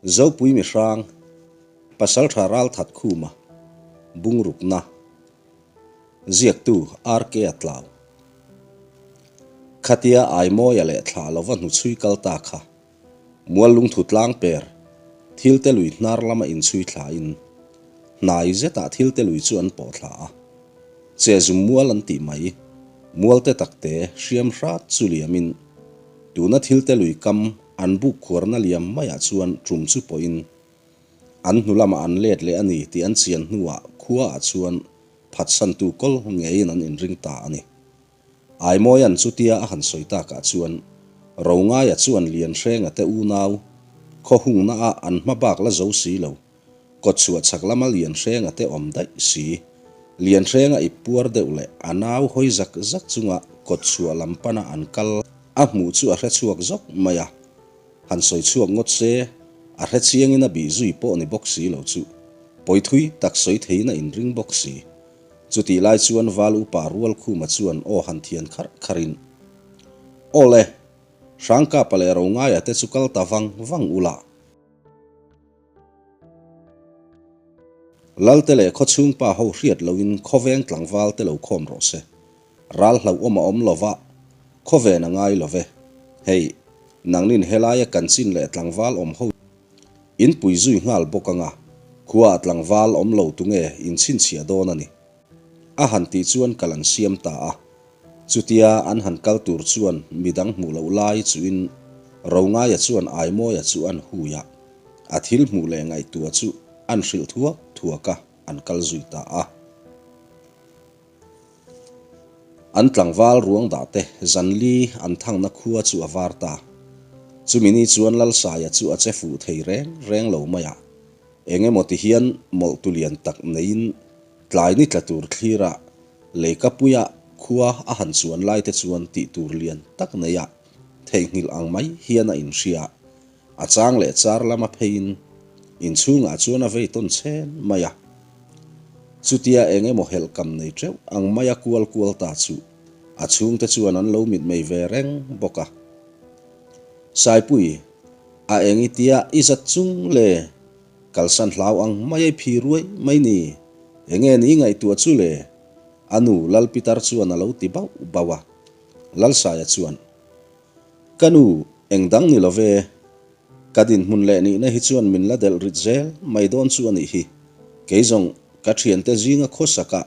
Zopui mihrang, Pasaltha Ralthat Khuma, Bungrukna, Ziaktu RK a tlau. Khatia Aimawia leh thlah lova hnuchhui kal ta kha Mual lungthu tlang per thil te lui hnar lama inchhui thlain hnai zetah thil te lui chu an pawh thla a. Che zum mual an tih mai, mual te tak te hriam hrat chu liamin tuna thil te lui kam an buk khuarna liam maiah chuan tum chu pawhin an hnu lamah an let leh a ni tih an chian hnuah khuaah chuan phatsantu kawl ngeiin an inring ta a ni. Aimawia'n chutia a han sawi takah chuan Rongaia chuan Lianhrenga te unau khaw hungnaah an hma bak la zo si lo, kawtchhuah chhak lama Lianhrenga te awm daih si. Lianhrenga ip puar deuh leh a nau hawi zak zak chunga kawtchhuah lam pana an kal a hmuh chu a hre chhuak zawk mai a, han sawi chhuak ngawt se a hre chiangin a bih zui pawh ni bawk si lo chu pawithui tak sawi theiin a inring bawk si. Chutih lai chuan Val upa Rualkhuma chuan aw han thian kharh kharhin, Aw le, Hrangkapa leh Rongaia te chu kal ta vang vang ula. Lalte leh khawchhungpa ho hriat loin khawveng tlangval te lo khawm rawh se. Ral hlauhawm a awm lova, khawven a ngai love. Hei, nangnin helaia kan chin leh tlangval awm ho In pui zui nghal bawk anga, khuaah tlangval awm lo tunge in chhinchhiah dawn a ni. A han tih chuan kal an siam ta a. Chutia an han kal tur chuan midang hmuh loh lai chuin Rongaia chuan Aimawia chu an hui a, a thil hmuh leh ngaihtuah chu an hrilh thuak thuak a, an kal zui ta a. An tlangval ruang dah te zanli an thangna khua chu a var ta. Chumi ni chuan Lalsaia chu a che fuh thei reng reng lo mai a. Eng emaw ti hian mawlh tu lian tak neiin tlai ni tla tur thlira leikapuia khua a han chuan lai te chuan tih tur lian tak neia theihnghilh ang mai hian a inhria. A chang leh char lama pheiin inchhungah chuan a vei tawn chhen mai a. Chutia eng emaw helh kam nei teuh ang maia kual kual ta chu a chhungte chuan an lo mitmei ve reng bawk a. Saipui, a eng i tia i zat chung le? Kalsan hlau ang mai ai phi ruai mai ni. Enge ni ngaihtuah chu le? A nu Lalpitar chuan a lo ti bauh bauh a. Lalsaia chuan. Ka nu, eng dang ni lo ve. Ka dinhmun leh nihna hi chuan min la delh rit zel mai dawn chu a nih hi. Kei zawng, ka thiante zinga khawsakah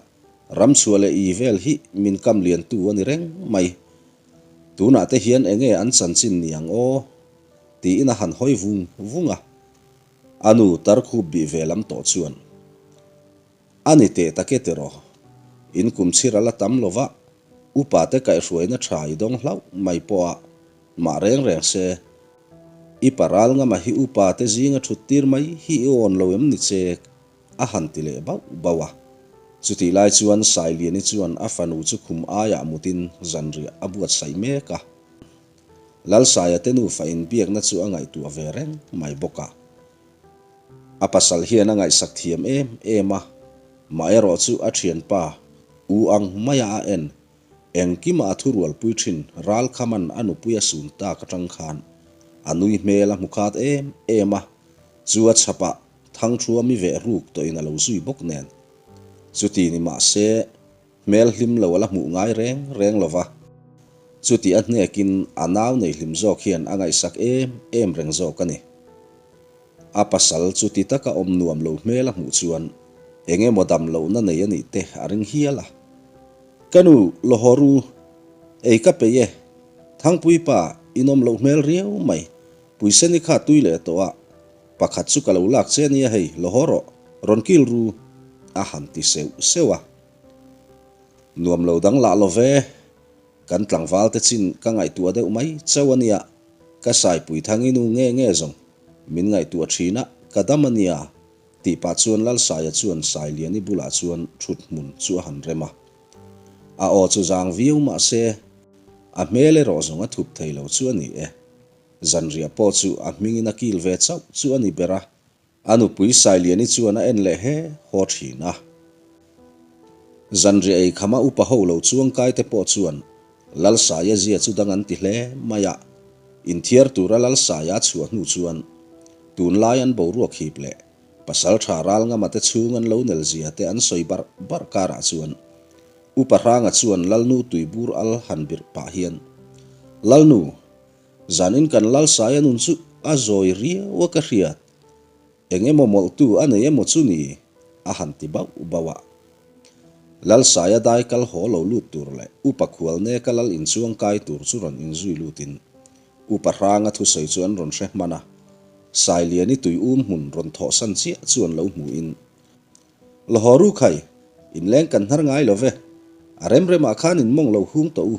ramchhuah leh i vel hi min kam liantu a ni reng mai. Tunah te hian enge an chanchin ni ang aw? tiin a han hawi vung vung a. A nu tarkhup bih ve lam tawh chuan, A ni teh tak e tiraw? In kum chhir a la tam lo va, upa te kaihhruaina tha i dawng hlauh mai pawh a, mah reng reng se. I paral ngama hi upa te zinga thut tir mai hi i awn lo em ni che? a han ti leh bauh bauh a. Chutih lai chuan Sailiani chuan a fanu chu khum aiah mutin zanriah a buatsaih mek a. Lalsaia te nufa inbiakna chu a ngaihtuah ve reng mai bawk a. A pasal hian a ngaihsak thiam em em a, mah erawh chu a thianpa u ang maia a en, engkima a thurualpui thin Ralkhaman a nupui a sun tak atang khan a nui hmel a hmu khat em em a, chu a chhapah thangthua mi veh ruk tawhin a lo zui bawk nen. Chuti ni mahse hmel hlim lo a la hmuh ngai reng reng lo va, chuti a hnekin a nau nei hlim zawk hian a ngaihsak em em reng zawk a ni. A pasal chuti taka awm nuam lo hmel a hmuh chuan eng emaw dam lohna nei a nih te a ring hial a. Ka nu, Lawhawru, ei ka peih e. Thangpui pa, in awm loh hmel riau mai. Puiseni kha tui leh tawh a, pakhat chu ka lo lak che ania hei, lawhaw rawh, rawn kil ru, a han ti seuh seuh a. Nuam lo dang lah lo ve. Kan tlangval te chin ka ngaihtuah deuh mai chauh a nia, ka saipui thang i nu nge nge zawng min ngaihtuah thin a, ka dam a nia, tih pah chuan Lalsaia chuan Sailiani bulah chuan thut hmun chu a han rem a. A aw chu zang viau mah se, a hmel erawh zawng a thup thei lo chu a ni e. Zanriah pawh chu a hmingin a kil ve chauh chu a ni ber a. A nupui Sailiani chuan a en leh he haw thin a. Zanriah ei khama upa ho lo chuangkai te pawh chuan Lalsaia zia chu dang an ti hle mai a. Inthiar tura Lalsaia a chhuah hnu chuan. Tunlai an boruak hip leh Pasalṭha Ralngama te chhung an lo nel zia te an sawi barh barh karah chuan Upa Hranga chuan Lalnu tuibur al han birh pah hian, Lalnu, zanin kan Lalsaia nun chu a zawi riau a ka hriat. Eng emaw mawlhtu a nei emaw chu ni? a han ti bauh bauh a. Lalsaia dai kal haw lo lut tur leh Upa Khualneka lal inchuang kai tur chu rawn inzui lutin Upa Hranga thusawi chu an rawn hre hman a, Sailiani tui um hmun rawn thawhsan chiah chu an lo hmuhin, Lahaw ru khai, inleng kan hnar ngai lo ve, a rem remah khan in mawng lo hung tawh u,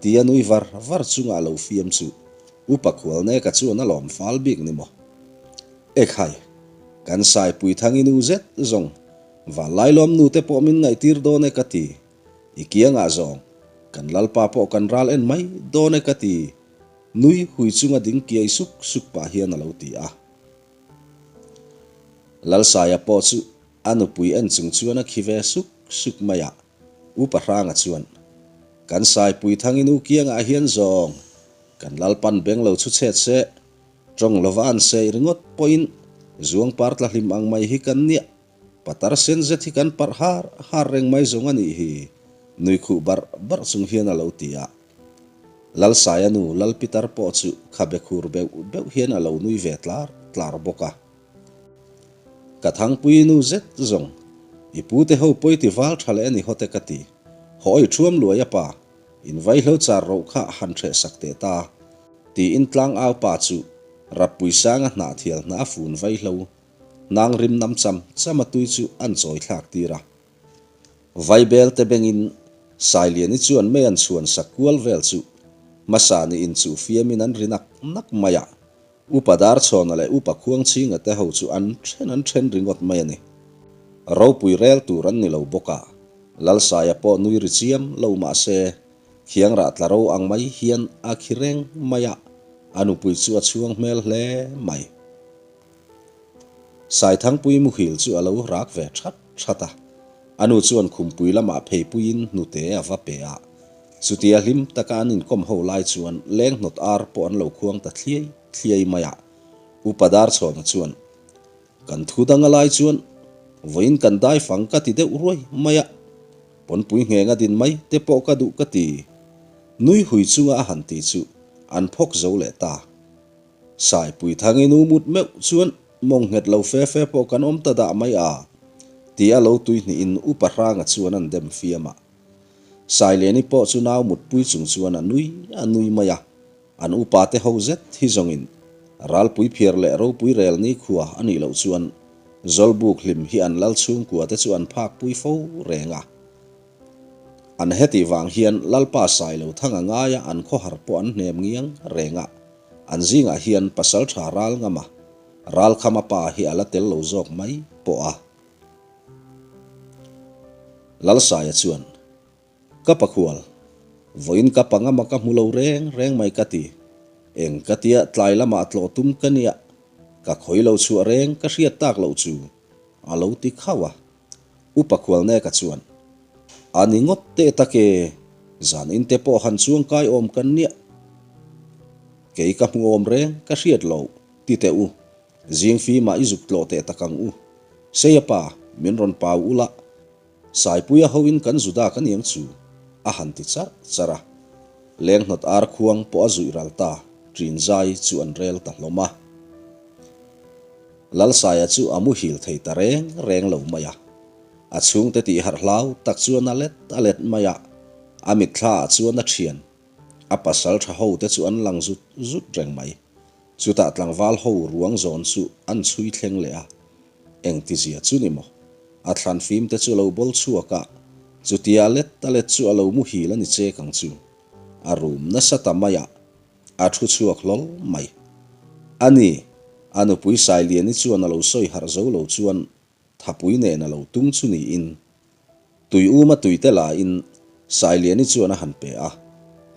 tia nui var var chunga a lo fiam chu Upa Khualneka chuan a lawm fal bik ni maw? E khai, kan Saipui Thangi nu zet zawng, Vanlailawm nu te pawh min ngaihtir dawn e ka ti. I kiangah zawng, kan Lalpa pawh kan ral en mai dawn e ka ti, nui hui chunga ding kiai suk suk pah hian a lo ti a. Lalsaia pawh chu a nupui en chung chuan a khi ve suk suk mai a, Upa Hranga chuan, Kan Saipui Thangi nu kiangah hian zawng, kan Lalpan beng lo chhu chhet se, tawng lova an sei ringawt pawhin zuang par tla hlim ang mai hi kan nia. Patar sen zet hi kan parh har har reng mai zawng a nih hi, nui khuh barh barh chung hian a lo ti a. Lalsaia nu Lalpitar pawh chu khabe khur beuh beuh hian a lo nui ve tlar tlar bawk a. Ka thangpui nu zet zawng, i pute ho pawi ti val tha leh a ni hawt e ka ti. Haw i thuam luai a pa, in vaihlo char roh kha han hreh sak teh ta, tiin tlangau pa chu Rappui sanga hnahthial hna a fun vaihlo Nang rim nam cham cham a tui chu an chawi thlak tir a. Vaibel te bengin Sailiani chuan mei an chhuan sak kual vel chu hmasa ni inchuh fiamin an ri nak nak mai a. Upa Darchhawna leh Upa Khuangchhinga te ho chu an then an then ringawt mai a ni. Ropui rel tur an ni lo bawk a, Lalsaia pawh nui ri chiam lo mah se Khiangrah tla ro ang mai hian a khi reng mai a, a nupui chu a chhuang hmel hle mai. Saithangpui muhil chu a lo rak ve that that a, a nu chuan khumpui lamah pheipuiin hnute a va pe a. Chutia hlim taka an inkawm ho lai chuan leng hnawt ar pawh an lo khuang ta thliai thliai mai a. Upa Darchhawna chuan, Kan thu dang a lai chuan vawiin kan dai fang ka ti deuh ruai mai a, pawnpui ngheng a din mai te pawh ka duh ka ti. Nui hui chunga a han ti chu an phawk zo leh ta. Saipui Thangi nu mut meuh chuan mawng nghet lo fe fe pawh kan awm ta dah mai a, tia lo tui hnihin Upa Hranga chuan an dem fiam a. Saileni pawh chu nau mutpui chung chuan a nui a nui mai a, an upa te ho zet hi zawngin ralpui phiar leh ropui rel nikhua a nih loh chuan Zawlbuk hlim hi an lal chhungkua te chu an phakpui fo reng a. An hetih vang hian Lalpa Sailo Thanga ngaia an khawhar pawh an hnem ngiang reng a. An zingah hian pasaltha ral ngama Ralkhama pa hi a la tel lo zawk mai pawh a. Lalsaia chuan, Ka pakhual, vawiin ka pa ngama ka hmu lo reng reng mai ka ti. Eng ka tia tlai lamah tlawh tum ka nia, ka khawi lo chhuah reng ka hriat tak loh chu, a lo ti khauh a. Upa Khualneka chuan, A ni ngawt teh tak e, zan in te pawh han chuang kai awm kan nia. Kei ka hmu awm reng ka hriat lo, ti teh u, zing fimah i zuk tlawh teh tak ang u. Seia pa, min rawn pau ula, Saipuia hoin kan zu dak aniang chu, a han ti charh charh a. Lenghnawt ar khuang pawh a zuih ral ta, ṭin zai chu an rel ta hlawm a. Lalsaia chu a muhil thei ta reng reng lo mai a. A chhungte tih harh hlau tak chuan a let a let mai a, a mitthla ah chuan a thian, a pasal tha ho te chu an lang zut zut reng mai. Chutah tlangval ho ruang zawn chu an chhui thleng leh a, engtizia chu ni maw? A thlan fim te chu a lo bawl chhuak a, chutia a let a let chu a lo muhil a ni chek ang chu. A rum nasa ta mai a. A thu chhuak hlawl mai. A ni, a nupui Sailiani chuan a lo sawi harh zo lo chuan Thapui nen a lo tung chu niin tui uma tui te la in Sailiani chuan a han pe a.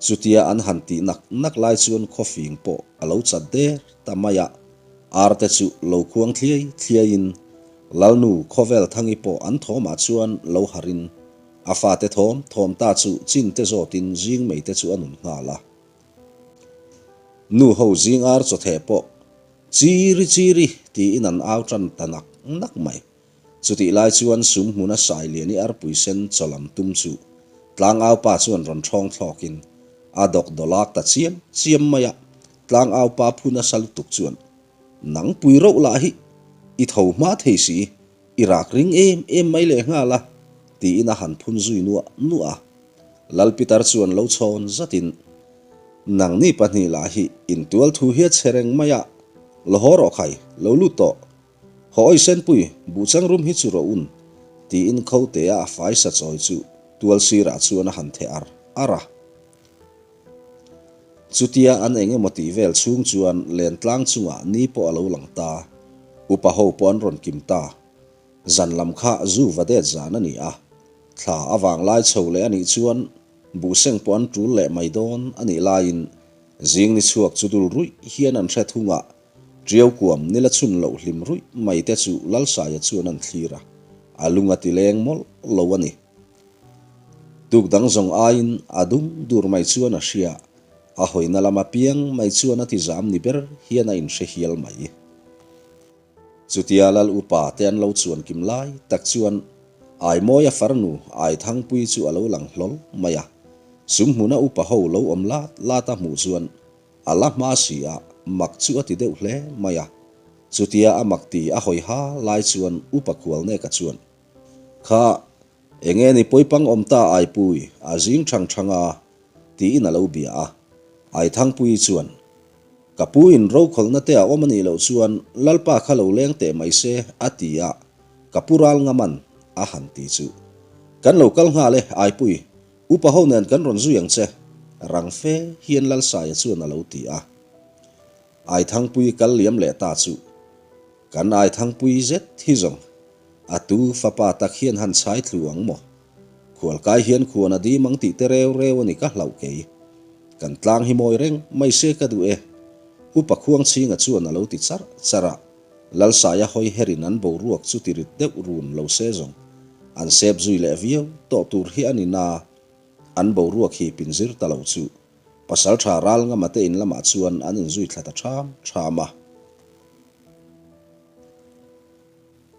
Chutia an han tih nak nak lai chuan khawfing pawh a lo chat der ta mai a, ar te chu lo khuang thliai thliai in Lalnu Khawvel Thangi pawh an thawmah chuan lo harh in a fate thawm thawm ta chu chin te zawt in zing mei te chu a nun nghal a. Nu ho zing ar chawtheh pawh. Chiri chiri tiin an au tan ta nak nak mai. Chutih lai chuan sum hmuna Sailiani arpui sen chaw lam tum chu tlangau pa chuan rawn ṭhawng thlawkin a dawk dawlak ta chiam chiam mai a, tlangau pa phu nasa lutuk chuan Nang pui roh lah hi i tho hma thei si, i rak ring em em mai leh nghal a, tiin a han phun zui nuah nuah a. Lal Pitar chuan lo chhawn zatin, Nangni pahnih lah hi intual thu hi a che reng mai a, lo haw rawh khai, lo lut tawh. Haw awi Senpui, buhchang rum hi chu rawh un, tiin Khotea a fai sa chawi chu tual sirah chuan a han theh ar ar a. Chutia an eng emaw tih vel chhung chuan lentlang chungah ni pawh a lo lang ta. Upa ho pawh an rawn kim ta. Zan lam kha zu va det zan a ni a. Thla a vang lai chho leh a nih chuan buhseng pawh an tul leh mai dawn a nih laiin zing ni chhuak chu dul ruih hian an hre thung a, Tiau kuam ni la chhun loh hlim ruih mai te chu Lalsaia chuan an thlir a, a lung a ti leng mawlh lo a ni. Tuk dang zawng aiin a dum dur mai chuan a hria, a hawina lama piang mai chuan a ti zam ni ber hian a inhre hial mai. Chutia Lal upa te an lo chuan kim lai tak chuan Aimawia farnu Aithangpui chu a lo lang hlawl mai a, sumhmuna upa ho lo awm lat lat a hmuh chuan A la hma si a, mak chu a ti deuh hle mai a. Chutia a mak ti a hawi ha lai chuan Upa Khualneka chuan, Kha, enge ni pawipang awm ta Aipui, a zing thang thang a, tiin a lo bia a. Aithangpuii chuan, Ka pu in rokhawlhna te a awm a nih loh chuan Lalpa kha lo leng teh mai se, a ti a, ka pu ral ngam an, a han ti chu. Kan lo kal nghal e, Aipui, Upa ho nen kan rawn zui ang che, rang fe hian Lalsaia chuan a lo ti a. Aithangpui kal liam leh ta chu, Kan Aithangpui zet hi zawng, a tu fapa tak hian han chhai thlu ang maw? Khualkai hian khuan a dim ang tih te reu reu a ni ka hlauh kei. Kan tlang hi mawi reng mai se ka duh e. Upa Khuangchhinga chuan a lo ti charh charh a. Lalsaia hawi herin an boruak chu ti rit deuh run lo se zawng an sep zui leh viau tawh tur hi a ni na, an boruak hi pin zir ta lo chu Pasaltha Ralngama te in lamah chuan an inzui thla ta ṭham ṭham a.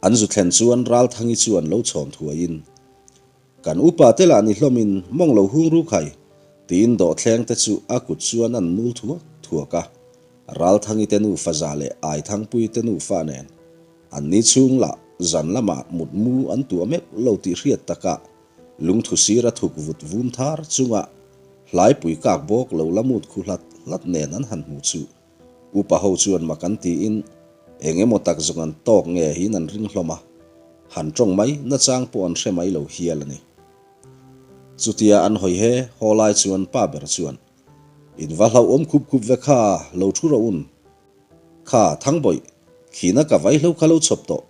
An zu thlen chuan Ralthangi chuan lo chhawn thuaiin, Kan upa te lah ni hlawmin mawng lo hung ru khai, tiin dawhthleng te chu a kut chuan an nul thuak thuak a. Ralthangi te nufa za leh Aithangpui te nufa nen an ni chhung lah zan lamah mutmu an tuah meuh lo tih hriat takah lungthu sira thuk vut vum thar chunga hlaipui kak bawk lo la mut khu hlat hlat nen an han hmu chu Upa ho chuan mak an tiin eng emaw tak zawng an tawk nge hiin an ring hlawm a, han tawng mai nachang pawh an hre mai lo hial a ni. Chutia an hawi he haw lai chuan pa ber chuan, In va hlauhawm khup khup ve kha, lo thu rawh un. Kha, Thangbawih, khina ka vaihlo kha lo chhawp tawh,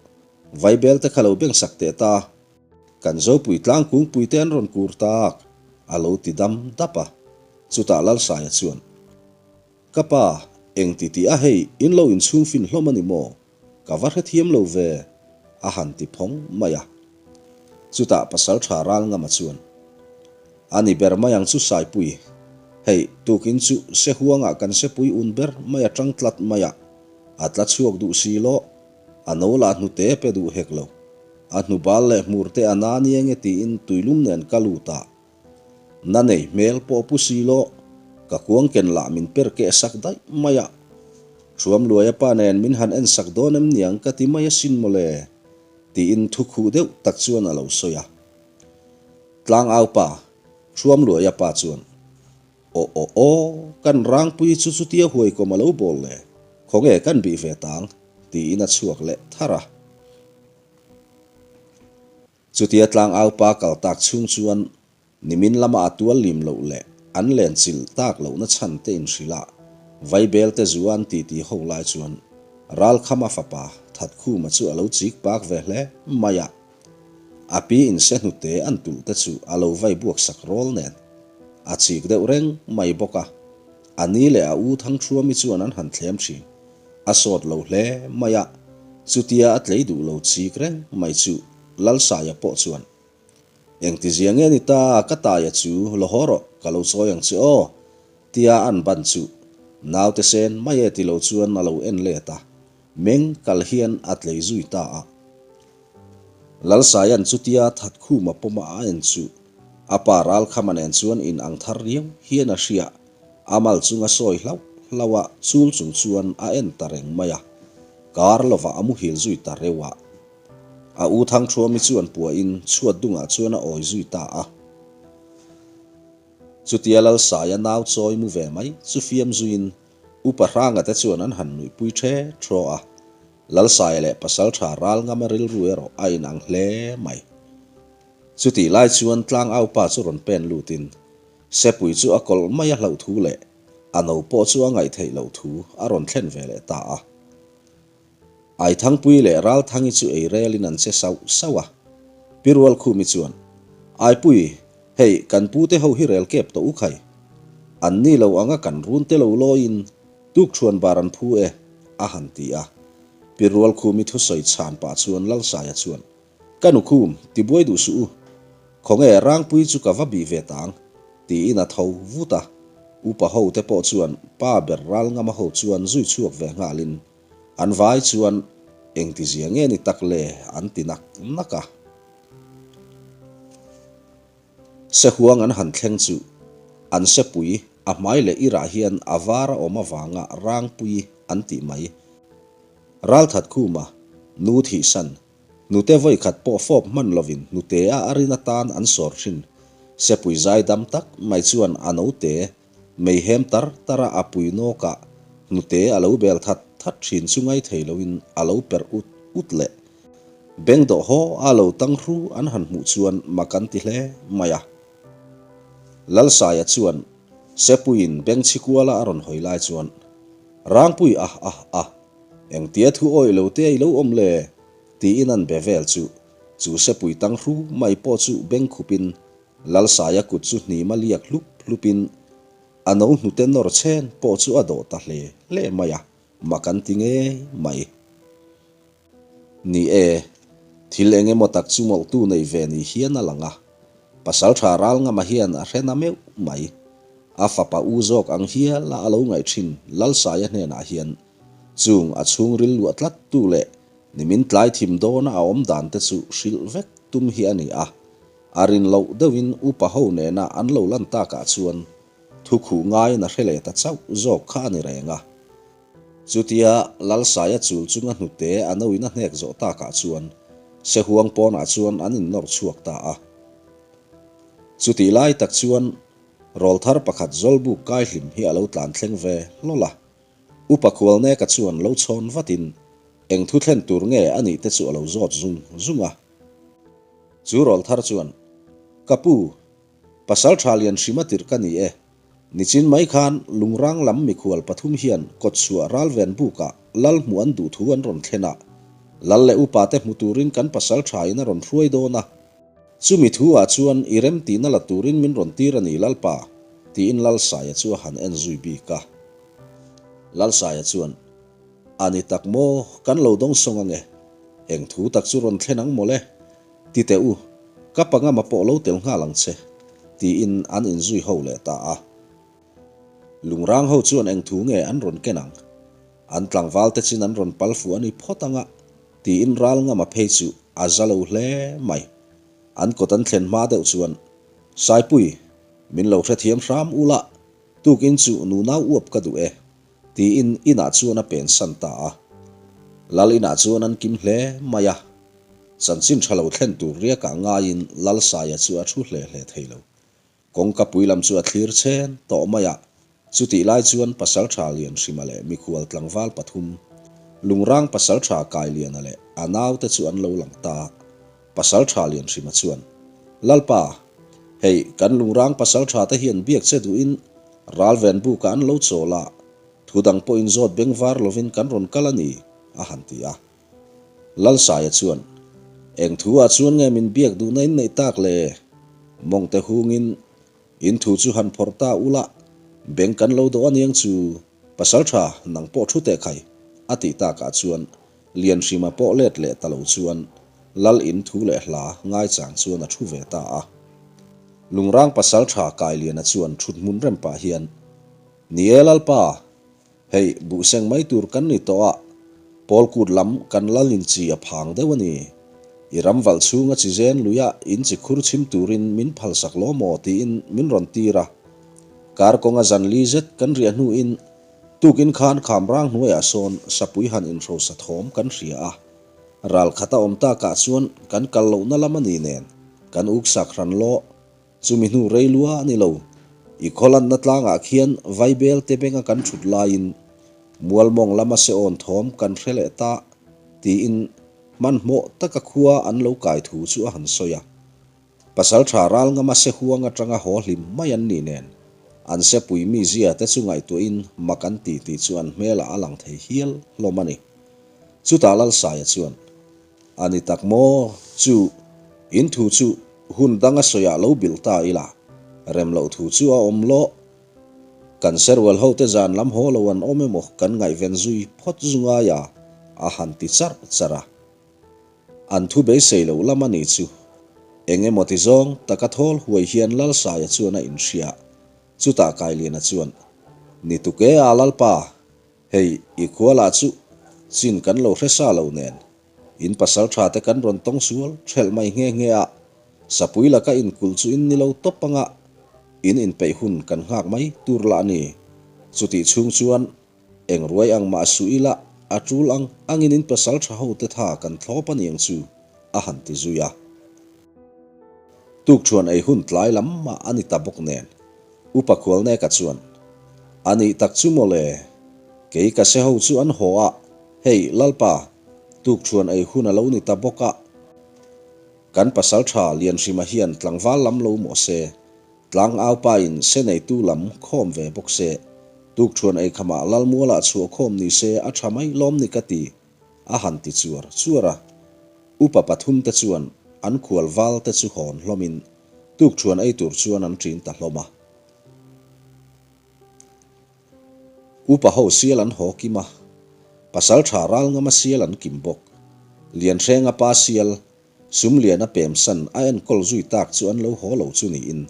vaibel te kha lo beng sak teh ta, kan Zopui tlang kungpui te an rawn kur tak, a lo ti dam dap a. Chutah Lalsaia chuan, Ka pa, eng ti tih a hei in lo inchhung fin hlawm a ni maw? Ka va hrethiam lo ve, a han ti phawng mai a. Chutah pasal tha ral ngama chuan, A ni ber mai ang chu Saipui, hei tukin chu Sehuangah kan sepui un ber mai a tang tlat mai a, a tla chhuak duh si lawh, a no lah hnute pe duh hek lo. A hnubal leh hmur te a na nia nge tiin tuilum nen ka lut a, Na nei hmel pawh pu si law, ka kuang ken lah min per keh sak daih mai a. Thuam Luaia pa nen min han en sak dawn em niang ka ti mai asin mawle, tiin thu khuh deuh tak chuan a lo sawi a. Tlangau pa, Thuam Luaia pa chuan, Aw aw aw, kan rangpui chu chutia huaikawm a lo bawl le, khawnge kan bih ve tang, tiin a chhuak leh tharh a. Chutia tlangau pa kal tak chhung chuan nimin lama a tual lim loh leh an len chilh tak lohna chhan te inhrilh a, Vaibel te zu an titi ho lai chuan Ralkhama fapa Thatkhuma chu a lo chik pak ve hle mai a. A pi in se hnute an tulh te chu a lo vai buak sak rawl nen a chik deuh reng mai bawk a. A ni leh a u Thangthuami chuan an han thlem thin. A sawt lo hle mai a, chutia a tlei duh lo chik reng mai chu Lalsaia pawh chuan, Engtizia nge ni ta, ka taia chu lo haw rawh, ka lo chawi ang che aw, tia an ban chu naute sen mai e ti lo chuan a lo en let a. Meng kal hian a tlei zui ta a. Lalsaia'n chutia Thatkhuma pawma a en chu a pa Ralkhama nen chuan in ang thar riau hian a hria. A mal chunga sawi hlauh hlauh a chul chung chuan a en ta reng mai a. Kar lovah a muhil zui ta reuh a. A u Thangthuami chuan puahin chhuat dungah chuan a awi zui ta a. Chutia Lalsaia nau chawi mu ve mai chu fiam zuiin Upa Hranga te chuan an han nuihpui ṭhe ṭhaw a. Lalsaia leh Pasalṭha Ralngama rilru erawh a inang hle mai. Chutih lai chuan Tlangaupa chu rawn pen lutin Sepui chu a kawlh mai a hlauh thu leh a no pawh chu a ngaih theih loh thu a rawn thlen ve leh ta a. Aithangpui leh Ralthangi chu ei relin an che sauh sauh a. Pi Rualkhumi chuan, Aipui, hei kan pute ho hi rel kep tawh u khai. An ni lo anga kan run te lo lawiin tukṭhuan bar an phu e, a han ti a. Pi Rualkhumi thusawi chhan pah chuan Lalsaia chuan, Ka nukhum, tibuai duh suh u. Khawnge Rangpui chu ka va bih ve ta ang, tiin a tho vut a. Upa ho te pawh chuan pa ber Ralngama ho chuan zui chhuak ve nghalin an vai chuan engtizia nge ni tak le an ti nak nak a. Sehuang an han thleng chu an sepui a hmai leh irah hian a var a awm avanga Rangpui an tih mai. Ralthatkhuma nu thihsan Hnute vawi khat pawh fawp hman lovin hnute a a rin atan an sawr thin. Sepui zai dam tak mai chuan a note mei hem tar tar a a pui nawkah hnute a lo bel that that thin chu ngai thei loin a lo perh ut ut leh. Beng dawh haw a lo tang hru an han hmuh chuan mak an ti hle mai a. Lalsaia chuan Sepuiin beng chhikuala a rawn hawi lai chuan Rangpui ah ah ah Engtia thu awih lo te i lo awm le? tiin an be vel chu. Chu sepui tang hru mai pawh chu beng khupin Lalsaia kut chu hnima liak hlup hlupin a no hnute nawr chhen pawh chu a dawh ta hle hle mai a, mak an ti ngei mai. Ni e, thil eng emaw tak chu mawlhtu nei ve ni hian a lang a, Pasalṭha Ralngama hian a hre na meuh mai. A fapa u zawk ang hial a a lo ngaih ṭhin Lalsaia hnenah hian chung a chhungril luah tlat tu leh nimin tlai thim dawna a awm dan te chu hrilh vek tum hi a ni a. A rin loh deuhin upa ho nena an lo lan takah chuan thu khuh ngaiin a hre leh ta chauh zawk kha a ni reng a. Chutia Lalsaia chul chunga hnute a noin a hnek zawh takah chuan Sehuang pawnah chuan an innawr chhuak ta a. Chutih lai tak chuan rawlthar pakhat Zawlbuk Kaihlim hi a lo tlan thleng ve hlawl a. Upa Khualneka chuan lo chhawn vatin eng thu thlen tur nge a nih te chu a lo zawt zung zung a. Chu rawlthar chuan, Ka pu, Pasal tha lian hrim a tirh ka ni e. Nichin mai khan Lungrang lam mikhual pathum hian kawtchhuah ralven bukah lal hmuh an duh thu an rawn thlen a. Lal leh upa te hmu turin kan pasal tha in a rawn hruai dawn a. Chumi thu ah chuan i rem tihna la turin min rawn tir a ni Lalpa, tiin Lalsaia chu a han en zui bik a. Lalsaia chuan, A ni tak maw, kan lo dawng sawng ange. Eng thu tak chu rawn thlen ang mawle? Ti teh u, ka pangama pawh lo tel nghal ang che, tiin an inzui ho leh ta a. Lungrang ho chuan eng thu nge an rawn ken ang? An tlangval te chin an rawn pal fuh a ni phawt ang a, tiin ral ngama phei chu a za lo hle mai. An kawt an thlen hma deuh chuan, Saipui, min lo hrethiam hram ula, tukin chu nunau uap ka duh e, Tiin inah chuan a pensan ta a. Lal inah chuan an kim hle mai a. Chanchin tha lo thlen tur riakah ngaiin Lalsaia chu a thu hle hle thei lo. Kawngka pui lam chu a thlir chen tawh mai a. Chutih lai chuan Pasaltha Lianhrima leh mikhual tlangval pathum, Lungrang Pasaltha Kailiana leh a naute chu an lo lang ta. Pasaltha Lianhrima chuan, Lalpa, hei kan Lungrang Pasaltha te hian biak che duhin Ralven bukah an lo chawl a, thu dang pawhin zawt beng var lovin kan rawn kal a ni, a han ti a. Lalsaia chuan, Eng thu ah chuan nge min biak duhna in neih tak le? Mawngte hungin in thu chu han phawrh ta ula, beng kan lo dawh aniang chu, Pasaltha nang pawh thu teh khai, a tih takah chuan Lianhrima pawh let leh ta lo chuan Lal in thu leh hla ngaichang chuan a thu ve ta a. Lungrang pasaltha Kailiana chuan thut hmun rem pah hian, Ni e Lalpa, hei buhseng mai tur kan ni tawh a. Pawlkut lam kan lal in chi a phang deuh a ni. I ram valh chhunga chi zen luia in chi khur chhim turin min phalsak law maw tiin min rawn tir a. Kar kawnga zan li zet kan riah hnuin tukin khan khamrang hnuaiah sawn sapui han inhrosa thawm kan hria a. Ral khat a awm takah chuan kan kal lohna lam a ni nen kan uksak hran law. Chumi hnu rei lua a ni lo. I khawlanna tlangah khian Vaibel te benga kan thut laiin Mualmawng lama seawn thawm kan hre leh ta tiin hmanhmawh taka khua an lo kai thu chu a han sawi a. Pasaltha Ralngama se huang atanga haw hlim mai an ni nen an sepui mizia te chu ngaihtuahin mak an ti tih chu an hmelah a lang thei hial hlawm a ni. Chutah Lalsaia chuan, A ni tak maw? Chu, in thu chu hun danga sawiah lo bilh ta ila, rem loh thu chu a awm lawh. Kan serual hote zan lam haw lo an awm emaw kan ngaihven zui phawt zu ngai a, a han ti charh charh a. An thu beisei loh lam a ni chu. Eng emaw ti zawng taka thawl huai hian Lalsaia chuan a inhria. Chutah Kailiana chuan, Ni tuk e a Lalpa, Hei, i khua lah chu chin kan lo hre sa lo nen, in pasal tha te kan rawn tawng sual thelh mai nghe nghe a, sapui laka inkulh chu in ni lo tawp anga in inpeih hun kan nghak mai tur lah a ni. Chutih chhung chuan eng ruai ang mah suh ila a tul ang angin in pasal tha ho te tha kan thlawp a niang chu, a han ti zui a. Tukṭhuan ei hun tlai lam mah a ni ta bawk nen, Upa Khualneka chuan, A nih tak chu maw le? Kei ka se ho chu an haw a, hei Lalpa, tukṭhuan ei hun a lo ni ta bawk a. Kan pasalṭha Lianhrima hian tlangval lam lo maw se, tlangaupain se neitu lam khawm ve bawk se, tukṭhuan ei khamah Lalmualah chhuah khawm ni se a ṭha mai lawm ni ka ti, a han ti chuar chuar a. Upa pathumte chuan an khual valte chu hawn hlawmin Tukṭhuan ei tur chuan an ṭin ta hlawm a. Upa ho sial an haw kim a, Pasalṭha Ralngama sial an kim bawk. Lianhrenga pa sial, Sumliana pemsan a enkawl zui tak chu an lo haw lo chu niin,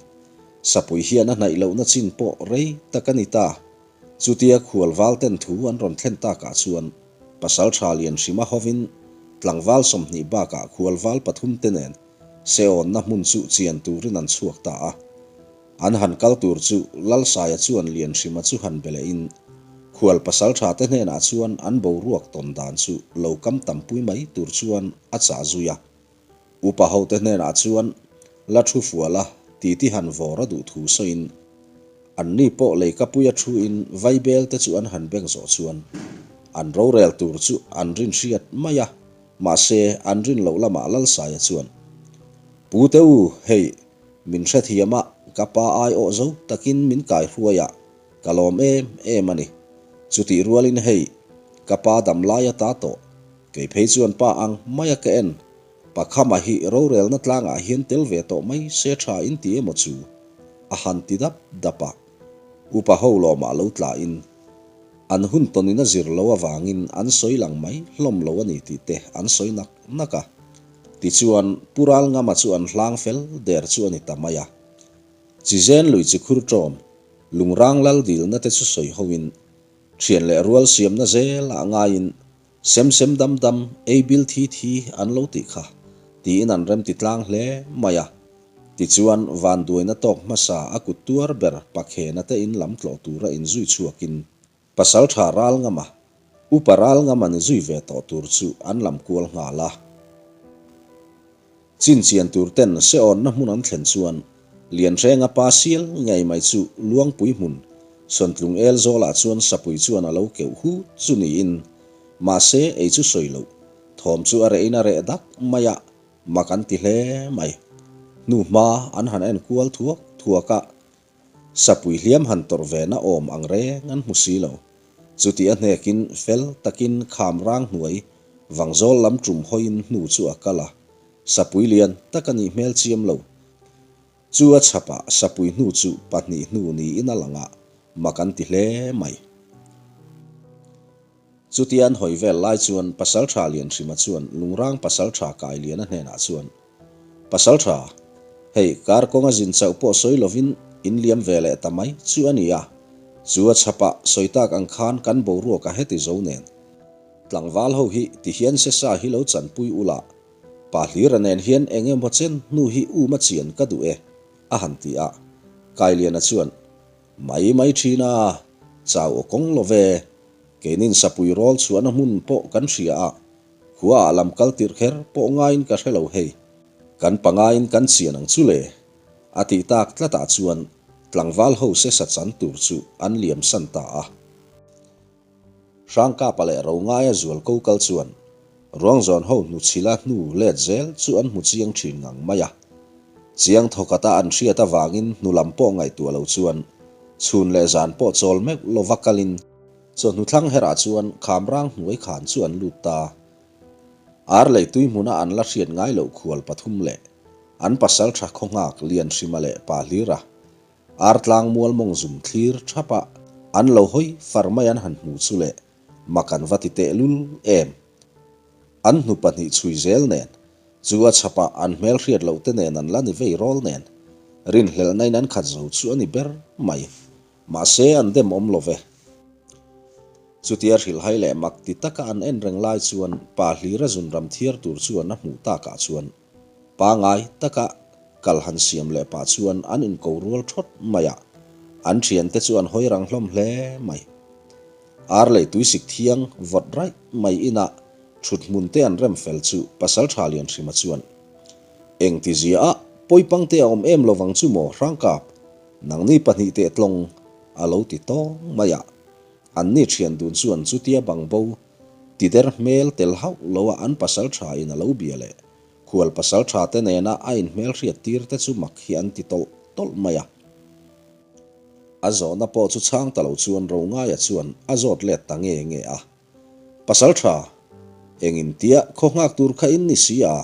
Sapui hian a hnaih lohna chin pawh rei tak a ni ta. Chutia khual valten thu an rawn thlen takah chuan Pasalṭha Lianhrima hovin tlangval 20 bakah khual val pathumte nen Seawnna hmun chu chian turin an chhuak ta a. An han kal tur chu Lalsaia chuan Lianhrima chu han be lehin, khual pasaltha te hnenah chuan an boruak tawn dan chu lo kam tampui mai tur chuan a chah zui a. Upa hote hnenah chuan la thu fuala titi han vawr a duh thu sawiin, anni pawh leikapuia thuin vaibel te chu an han beng zawh chuan an rorel tur chu an rinhriat mai a. Mahse, an rin loh lamah Lalsaia chuan, Pu te u, hei, min hrethiam a, ka pa aiawh zo takin min kai hruai a, ka lawm em em a ni. Chutih rualin hei, ka pa dam lai ata tawh, kei phei chuan pa ang maia ka en, Pakhama hi rorelna tlangah hian tel ve tawh mai se tha in ti emaw chu? a han ti dap dap a. Upa ho lawmah lo tlain, An hun tawnin a zir lo avangin an sawi lang mai hlawm lo a ni tih te an sawi nak nak a. Tichuan, Pu Ralngama chu an hlang fel der chu a ni ta mai a. Chizen lui chi khur ṭawm, lungrang lal dilna te chu sawi hoin, ṭhian leh rual siamna zelah ngaiin Sem sem dam dam, ei bil thi thi an lo tih kha, tiin an remti tlang hle mai a. Tichuan, vanduaina tawk hmasa a kut tuar ber Pakhena te in lam tlawh tura inzui chhuakin Pasaltha Ralngama, Upa Ralngama ni zui ve tawh tur chu an lam kual nghal a. Chinchian tur ten seawnna hmun an thlen chuan Lianhrenga pa sial ngei mai chu Luangpui hmun Sawntlung el zawlah chuan sapui chuan a lo keuh hut chu niin mahse ei chu sawi loh thawm chu a rehin a reh dak mai a, mak an ti hle mai. Hnuhma an han en kual thuak thuak a, Sapui hliam han tawrh ve na awm ang reng an hmu si lo. Chuti a hnekin fel takin kham rang hnuai vangzawl lam tum hawiin hnu chu a kal a. Sapui lian tak a nih hmel chiam lo. Chu a chhapah sapui hnu chu pahnih hnu niin a lang a, mak an ti hle mai. Chutia an hawi vel lai chuan Pasalṭha Lianhrima chuan Lungrang Pasalṭha Kailiana hnenah chuan, Pasalṭha, hei kar kawnga zin chauh pawh sawi lovin in liam ve leh ta mai chu a ni a, chu a chhapah sawi tak ang khan kan boruak a heti zo nen. Tlangval ho hi ti hian se sa hi lo chanpui ula, Pa Hlira nen hian eng emaw chen hnu hi um a chian ka duh e, a han ti a. Kailiana chuan, Mai mai thin a, chau aw kawng lo ve. Keinin sapui rawl chhuahna hmun pawh kan hria a, khuaah lam kal tirh kher pawh ngaiin ka hre lo hei. Kan pangaiin kan chian ang chu le. A tih tak tlatah chuan tlangval ho se sa chan tur chu an liam san ta a. Hrangkapa leh Rongaia zual ko kal chuan Ruangzawn ho hnuchhila hnu let zel chu an hmu chiang thin ngang mai a. Chiang thawkata an hriat avangin hnu lam pawh ngaihtuah lo chuan chhun leh zan pawh chawl meuh lova kalin chawhnu thlang herah chuan Khamrang hnuai khan chu an lut ta. Ar lei tui hmuna an la hriat ngai loh khual pathum leh an pasal tha khawnghak Lianhrima leh Pahlira Artlang mual mawng zum thlir thap a, an lo hawi far mai an han hmuh chu le, mak an va ti tehlul em. An hnu pahnih chhui zel nen, chu a chhapah an hmel hriat loh te nen an la ni vei rawl nen, rinhlelhna in an khat zo chu a ni ber mai. Mahse an dem awm lo ve. Chutia hrilhhai leh mak ti taka an en reng lai chuan pa hlira zunram thiar tur chuan a hmuh takah chuan Pangai taka kal han siam leh pah chuan an inko rual thawt mai a, an thiante chu an hawi rang hlawm hle mai. Ar lei tuisik thiang vawt raih mai inah thut hmun te an rem fel chu Pasaltha Lianhrima chuan, Engti zia a, pawipangte a awm em lovang chu maw Hrangkap, nangni pahnih teh tlawng a lo ti tawng mai a. Anni thian dun chuan chutia bangbo Tider hmel tel hauh lo a an pasal tha in a lo bia leh khual pasal tha te nena a inhmel hriat tir te chu mak hi an ti tawlh tawlh mai a. A zawhna pawh chu chhang ta lo chuan Rongaia chuan a zawt let ta nge nge a. Pasal tha, eng in tia khaw nghak tur kha in ni si a?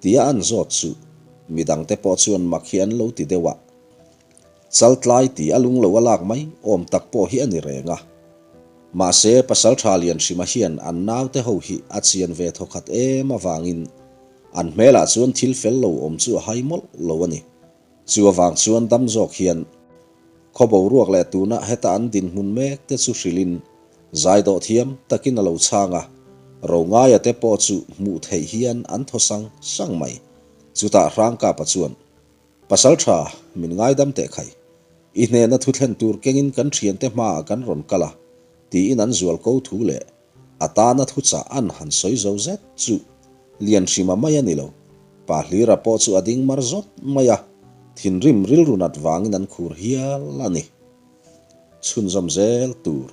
tia an zawt chu midang te pawh chuan mak hi an lo ti deuh a. Chaltlai tih a lung lo a lak mai awm tak pawh hi a ni reng a. Mahse, Pasaltha Lianhrima hian an naute ho hi a chian ve thawkhat em avangin an hmelah chuan thil fel lo awm chu a hai mawlh lo a ni. Chu avang chuan dam zawk hian khaw boruak leh tuna heta an dinhmun mek te chu hrilhin zaidawh thiam takin a lo chhang a, Rongaia te pawh chu hmuh theih hian an thaw sang sang mai. Chutah Hrangkapa chuan Pasal tha, min ngaidam teh khai. I hnena thu thlen tur kengin kan thiante hmaah kan rawn kal a, tiin an zual ko thu leh a tana thu chah an han sawi zo zet chu Lianhrima mai a ni lo. Pa Hlira pawh chu a ding mar zawt mai a, thinrim rilru nat vangin an khur hial a ni. Chhunzawm zel tur.